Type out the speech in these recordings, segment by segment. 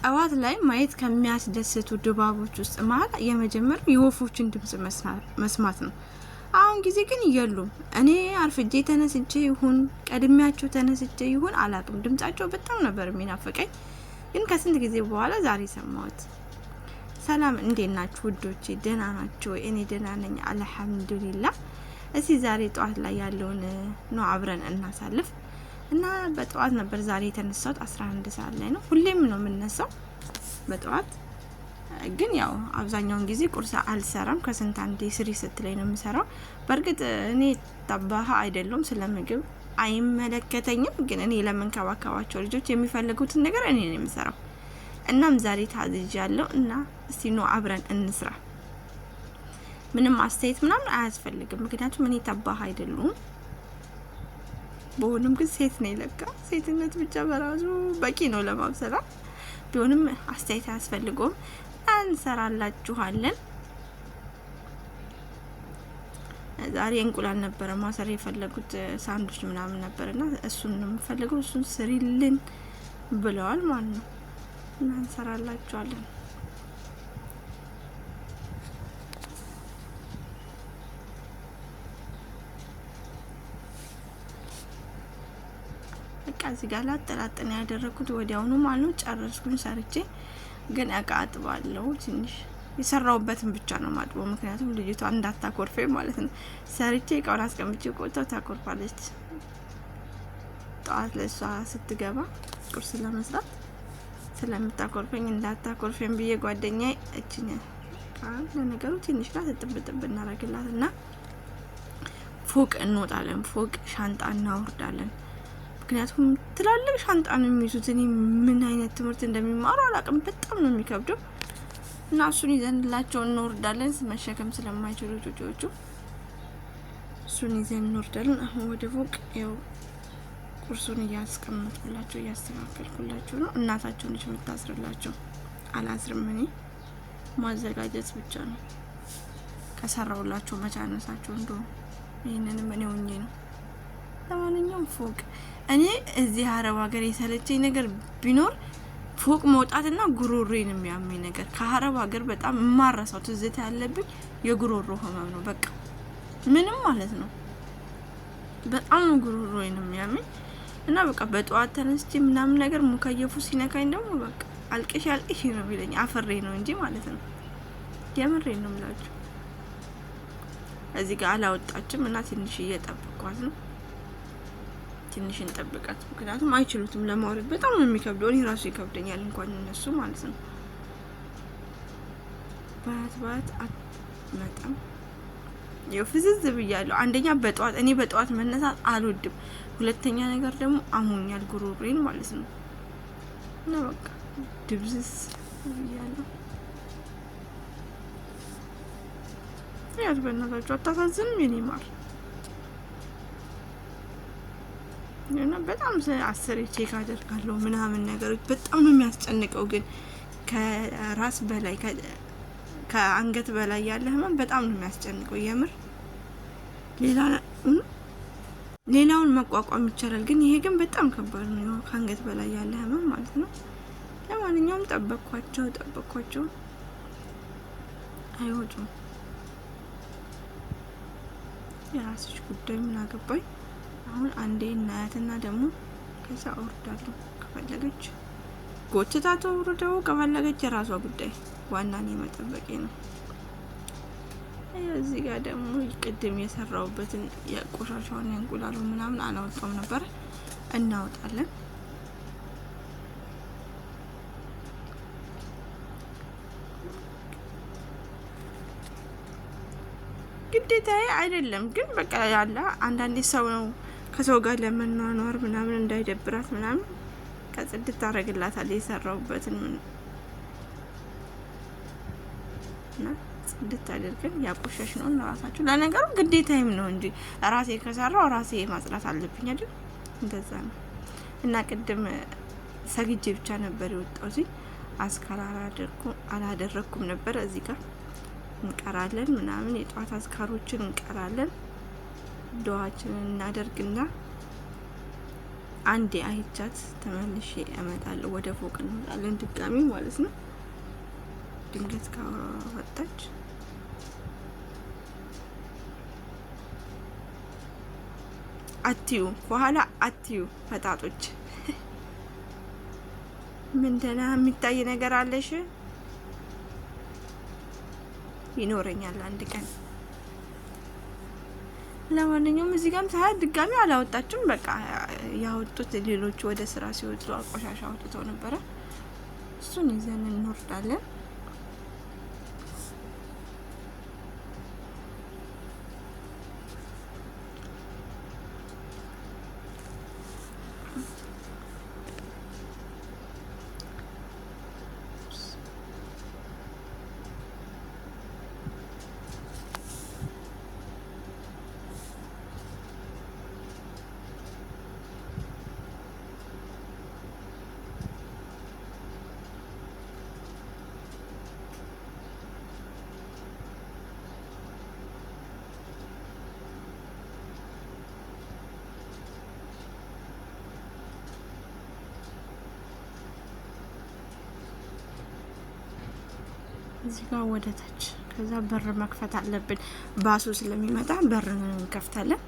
ጠዋት ላይ ማየት ከሚያስደስቱ ድባቦች ውስጥ መሀል የመጀመሪያው የወፎችን ድምጽ መስማት ነው። አሁን ጊዜ ግን የሉም። እኔ አርፍጄ ተነስቼ ይሁን ቀድሜያቸው ተነስቼ ይሁን አላቅም፣ ድምጻቸው በጣም ነበር የሚናፍቀኝ። ግን ከስንት ጊዜ በኋላ ዛሬ ሰማሁት። ሰላም፣ እንዴት ናችሁ ውዶቼ? ደህና ናችሁ? እኔ ደህና ነኝ አልሐምዱሊላ። እስቲ ዛሬ ጠዋት ላይ ያለውን ነው አብረን እናሳልፍ እና በጠዋት ነበር ዛሬ የተነሳሁት። 11 ሰዓት ላይ ነው። ሁሌም ነው የምነሳው በጠዋት፣ ግን ያው አብዛኛውን ጊዜ ቁርስ አልሰራም። ከስንት አንዴ ስሪ ስትለኝ ነው የምሰራው። በእርግጥ እኔ طباخة አይደለሁም፣ ስለ ምግብ አይመለከተኝም። ግን እኔ ለምንከባከባቸው ልጆች የሚፈልጉትን ነገር እኔ ነው የምሰራው። እናም ዛሬ ታዝዣለሁ እና እስቲ ኑ አብረን እንስራ። ምንም አስተያየት ምናምን አያስፈልግም፣ ምክንያቱም እኔ طباخة አይደለሁም። በሆንም ግን ሴት ነኝ። ለካ ሴትነት ብቻ በራሱ በቂ ነው ለማብሰላ። ቢሆንም አስተያየት አያስፈልገውም። እንሰራላችኋለን። ዛሬ እንቁላል ነበረ ማሰር የፈለጉት፣ ሳንዱች ምናምን ነበርና እሱን ነው የምፈልገው፣ እሱን ስሪልን ብለዋል ማለት ነው። እና እንሰራላችኋለን። በቃ እዚህ ጋር ላጠላጥን ያደረኩት ወዲያውኑ ማለት ነው። ጨረስኩኝ ሰርቼ። ግን እቃ አጥባለሁ፣ ትንሽ የሰራውበትን ብቻ ነው ማጥበው፣ ምክንያቱም ልጅቷ እንዳታኮርፌ ማለት ነው። ሰርቼ እቃውን አስቀምጬ ቆጥተው ታኮርፋለች። ጠዋት ለእሷ ስትገባ ቁርስ ለመስራት ስለምታኮርፈኝ እንዳታኮርፌን ብዬ ጓደኛዬ እችኛ ለነገሩ ትንሽ ናት፣ እጥብ እጥብ እናደርግላት እና ፎቅ እንወጣለን። ፎቅ ሻንጣ እናወርዳለን። ምክንያቱም ትላልቅ ሻንጣ ነው የሚይዙት። እኔ ምን አይነት ትምህርት እንደሚማሩ አላውቅም። በጣም ነው የሚከብደው። እና እሱን ይዘንላቸው እንወርዳለን። መሸከም ስለማይችሉ ጩጬዎቹ እሱን ይዘን እንወርዳለን። አሁን ወደ ፎቅ ያው ቁርሱን እያስቀመጥኩላቸው እያስተካከልኩላቸው ነው። እናታቸው ነች የምታስርላቸው፣ አላስርም እኔ፣ ማዘጋጀት ብቻ ነው። ከሰራውላቸው መቻነሳቸው እንደሆነ ይህንንም እኔ ሆኜ ነው። ለማንኛውም ፎቅ እኔ እዚህ አረብ ሀገር የሰለቸኝ ነገር ቢኖር ፎቅ መውጣትና ጉሮሮን የሚያመኝ ነገር። ከአረብ ሀገር በጣም የማረሳው ትዝታ ያለብኝ የጉሮሮ ህመም ነው። በቃ ምንም ማለት ነው። በጣም ነው ጉሮሮን የሚያመኝ እና በቃ በጠዋት ተነስቼ ምናምን ነገር مكيف ኡ ሲነካኝ ደግሞ በቃ አልቅሽ አልቅሽ ነው የሚለኝ። አፈሬ ነው እንጂ ማለት ነው። የምሬ ነው የምላችሁ። እዚህ ጋር አላወጣችም እና ትንሽ እየጠበኳት ነው። ትንሽ እንጠብቃት፣ ምክንያቱም አይችሉትም ለማውረድ፣ በጣም ነው የሚከብደው። እኔ ራሱ ይከብደኛል እንኳን እነሱ ማለት ነው። ባት ባት አትመጣም። ያው ፍዝዝ ብያለሁ። አንደኛ በጠዋት እኔ በጠዋት መነሳት አልወድም። ሁለተኛ ነገር ደግሞ አሞኛል ጉሮሬን ማለት ነው። እና በቃ ድብዝዝ ብያለሁ። ያት በእናታችሁ አታሳዝንም የኔ ማር? እና በጣም አስሬ check አደርጋለሁ ምናምን ነገሮች በጣም ነው የሚያስጨንቀው። ግን ከራስ በላይ፣ ከአንገት በላይ ያለ ህመም በጣም ነው የሚያስጨንቀው። የምር ሌላውን መቋቋም ይቻላል፣ ግን ይሄ ግን በጣም ከባድ ነው። ከአንገት በላይ ያለ ህመም ማለት ነው። ለማንኛውም ጠበቅኳቸው ጠበቅኳቸው፣ አይወጡም። የራስሽ ጉዳይ፣ ምን አገባኝ። አሁን አንዴ እናያትና ደግሞ ከዛ አወርዳለሁ። ከፈለገች ጎትታ ተወርደው፣ ከፈለገች የራሷ ጉዳይ። ዋና እኔ መጠበቄ ነው። እዚህ ጋር ደግሞ ቅድም የሰራውበትን የቆሻሻውን የእንቁላሉ ምናምን አላወጣውም ነበር፣ እናወጣለን። ግዴታዬ አይደለም ግን በቃ ያለ አንዳንዴ ሰው ነው፣ ከሰው ጋር ለመኗኗር ምናምን እንዳይደብራት ምናምን ከጽድት ታደርግላታል የሰራውበትን እና ጽድት አድርገን ያቆሸሽ ነው ራሳቸው። ለነገሩ ግዴታዬም ነው እንጂ ራሴ ከሰራው ራሴ ማጽዳት አለብኝ አይደል? እንደዛ ነው። እና ቅድም ሰግጄ ብቻ ነበር የወጣሁት። አዝካር አላደረኩም ነበር። እዚህ ጋር እንቀራለን ምናምን፣ የጠዋት አዝካሮችን እንቀራለን። ዱዓችንን እናደርግና አንዴ አይቻት ተመልሼ እመጣለሁ። ወደ ፎቅ እንወጣለን ድጋሚ ማለት ነው። ድንገት ካወጣች አትዩ፣ ከኋላ አትዩ። ፈጣጦች ምን ደህና የሚታይ ነገር አለሽ? ይኖረኛል አንድ ቀን። ለማንኛውም እዚህ ጋርም ሳያት ድጋሚ አላወጣችም። በቃ ያወጡት ሌሎቹ ወደ ስራ ሲወጡ ቆሻሻ አውጥተው ነበረ። እሱን ይዘን እንወርዳለን። እዚህ ጋር ወደ ታች፣ ከዛ በር መክፈት አለብን። ባሱ ስለሚመጣ በር እንከፍታለን።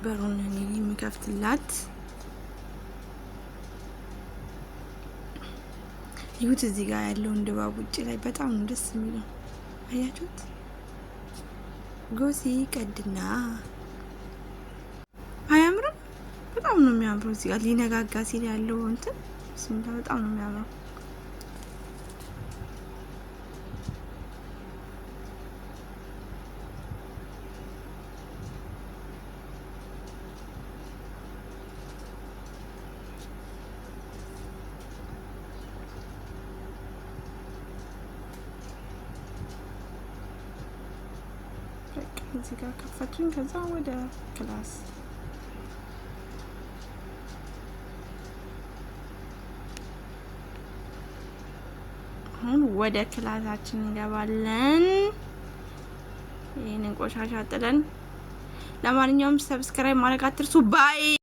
በሩን እኔ የሚከፍትላት ይሁት። እዚህ ጋር ያለውን ድባብ ውጭ ላይ በጣም ነው ደስ የሚለው። አያችሁት? ጎሲ ቀድና አያምርም? በጣም ነው የሚያምረው። እዚህ ጋር ሊነጋጋ ሲል ያለው እንትን ስምታ በጣም ነው የሚያምረው። እዚህ ጋር ከፈቱኝ። ከዛ ወደ class አሁን ወደ class ኣችን እንገባለን። ይህንን ቆሻሻ ጥለን፣ ለማንኛውም subscribe ማድረግ አትርሱ። Bye።